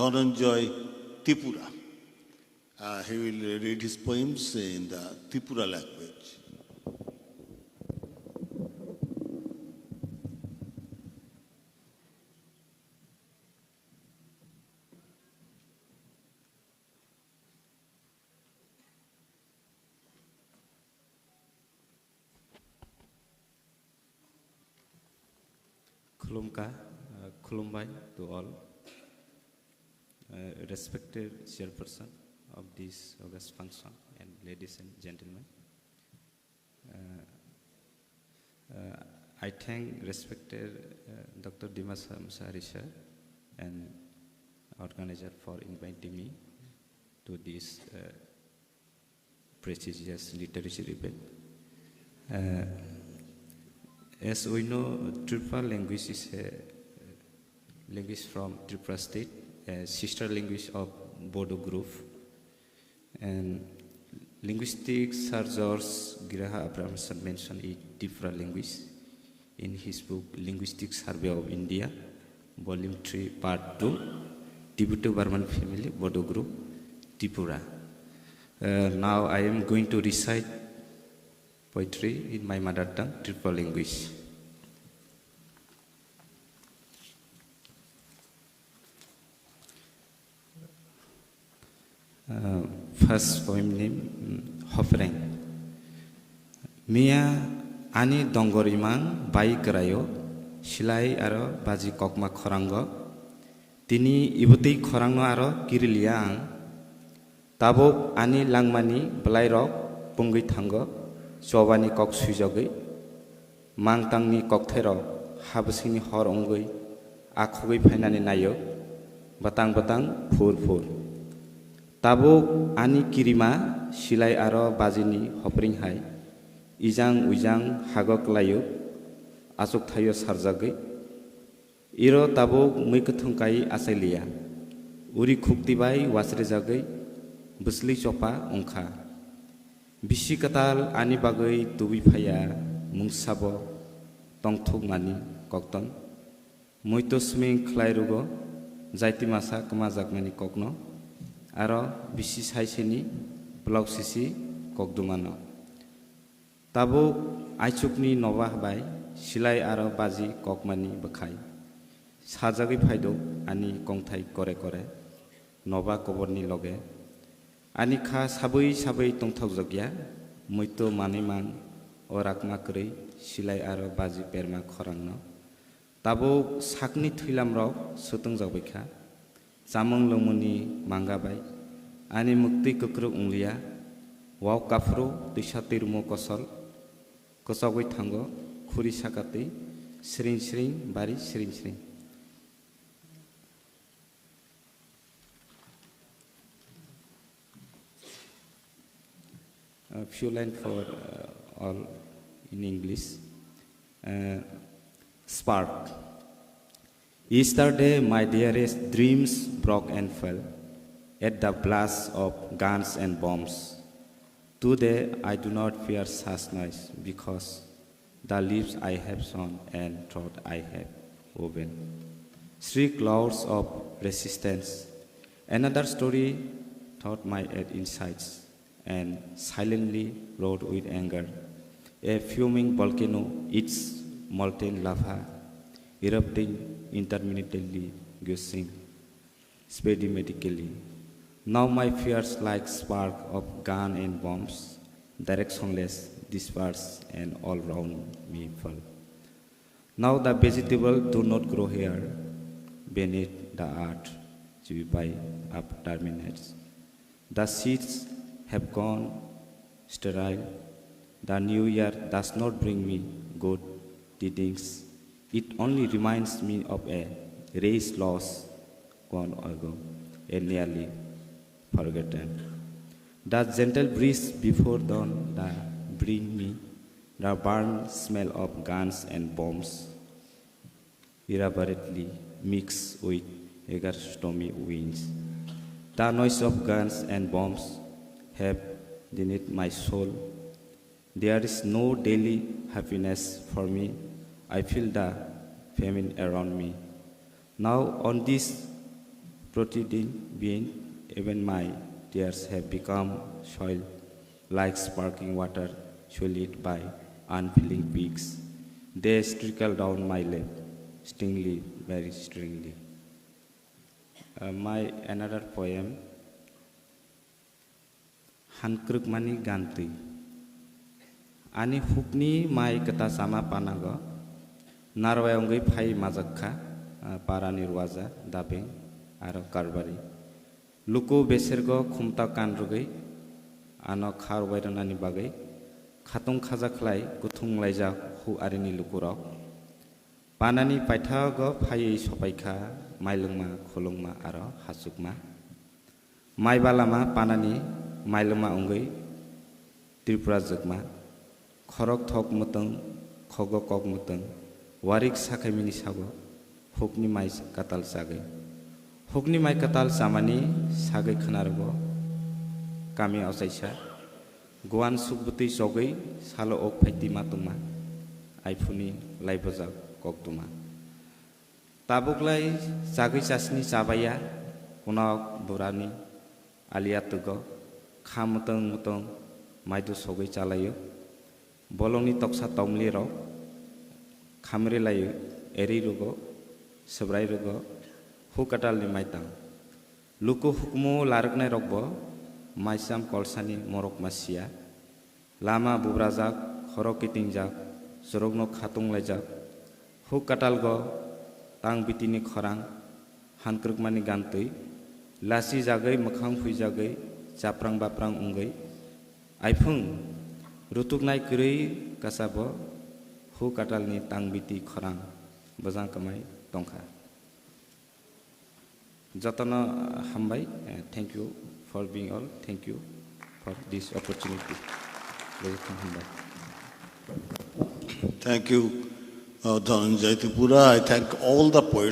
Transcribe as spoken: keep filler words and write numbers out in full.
Dhananjay Tripura. Uh, he will read his poems in the Tripura language. Khulumkha, uh, khulumbai to all. Uh, respected chairperson of this august function and ladies and gentlemen. Uh, uh, I thank respected, uh, Doctor Dimasa Mosari sir and organizer for inviting me to this, uh, prestigious literature event. Uh, as we know, Tripura language is a language from Tripura state, a sister language of Bodo group. And linguistic Sir George Graha Abrahams mentioned it Tripura language in his book Linguistic Survey of India, Volume three, Part two, Tibeto-Burman Family, Bodo Group, Tripura. Uh, now I am going to recite poetry in my mother tongue, Tripura language. Uh, first poem name, mm, Hophreng. Miya ani dongor imang bai kwraio, silai aro baji kokma khorango. Tini ibotwi khorangno aro kiriliya ang. Tabuk ani langmani bwlairok pungwi thango, chobani kok swijagwi. Mangtangni kokthairok habwsingni hor wngwi akhogwi phainani naio, bwtang bwtang phur phur. Tabuk ani kirima silai aro bajini hopring hai, ijang uijang hago kwlaio, achukthaio sarjagwi. Iro tabuk mui kwthwng kai achailiya, uri khukti bai wasrijagwi bwsli chopa wngkha. Bisi kwtal ani bagwi tubui phaiya mungsabo tongthokmani kokton. Muito swming khlai rwgo, jaiti masa kwmajakmani kokno, aro bisi saisini blok sisi kokdumano. Tabuk aichukni noba bai silai aro baji kokmani bwkhai. Sajagwi phaido ani kongthai kore kore, noba koborni loge. Ani kha sabwi sabwi tongthokjokya, muito manwi mang o rakma kwrwi silai aro baji perma khorangno. Tabuk sakni thwilamrok swtwngjak bai kha, chamung lwngmungni manga bai ani mwktwi kwkrwk wngliya, wao kaphuru twisa twi rwmo kosol, kwchogwi thango khuri saka twi sring sring bari sring sring. A few lines for, uh, all in English. Uh, spark. Yesterday, my dearest dreams broke and fell at the blast of guns and bombs. Today, I do not fear such noise because the lips I have shown and thought I have woven. Three clouds of resistance. Another story taught my insights and silently roared with anger. A fuming volcano, its molten lava erupting intermittently, gushing sporadically. Now my fears like spark of gun and bombs, directionless, dispersed and all round me fall. Now the vegetable do not grow here beneath the earth, chibai up terminates. The seeds have gone sterile. The new year does not bring me good tidings. It only reminds me of a race lost gone ago, a nearly forgotten. The gentle breeze before dawn, the bring me the burn smell of guns and bombs, elaborately mixed with eager stormy winds. The noise of guns and bombs have deadened my soul. There is no daily happiness for me. I feel the famine around me. Now on this Protidin being, even my tears have become soil like sparkling water, sullied by unfeeling peaks. They trickle down my lap, stingly, very stingly. Uh, my another poem, Hankrwkmani gantwi. Ani hukni mai kwta chama panago narwai wngwi phai majak kha, ah, parani ruaja, dabeng aro karbari. Luku besergo khumta kan rwgwi ano kha rwbai rwnani bagwi khatung khaja khlai kuthung laijak hu arini lukurok. Panani paithago phaiwi sopaikha mailwngma, khulwngma aro hachukma. Mai balama panani mailwngma wngwi Tripura jwkma. Khorok thok mwtwng, khogo kok mwtwng, warik sakhaimini sago hukni mai katal chagwi. Hukni mai katal chamani sagwi khwnarwgo kami ochaisa. Guan sukbwtwi chogwi salo ok phaiti ma tongma, aiphuni laibojak koktwma. Tabuklai chagwi chasni chabaiya, kunok burani aliya twgo, kha mwtwng mwtwng maidu sogwi chalaio. Bolongni toksa tongmli rok khamri laio, eri rugo, swbrai rugo, hu katalni maitang. Luku hukumu larwknairokbo maisam kolsani morok masiya. Lama bubrajak, khorok kitingjak, chwrokno khatung laijak. Huk katalgo tang bitini khorang, hankrwkmani gantwi, lasi jagwi, mwkhang phuijagwi, chaprang baprang wngwi, aiphwng rutuknai kwrwi kasabo hu katalni tang biti khorang bwjang kwmai tongkha. Jotono, uh, hambai. Uh, thank you for being all. Thank you for this opportunity. Welcome, hambai. Thank you, uh, Dhananjay Tripura. I thank all the poets.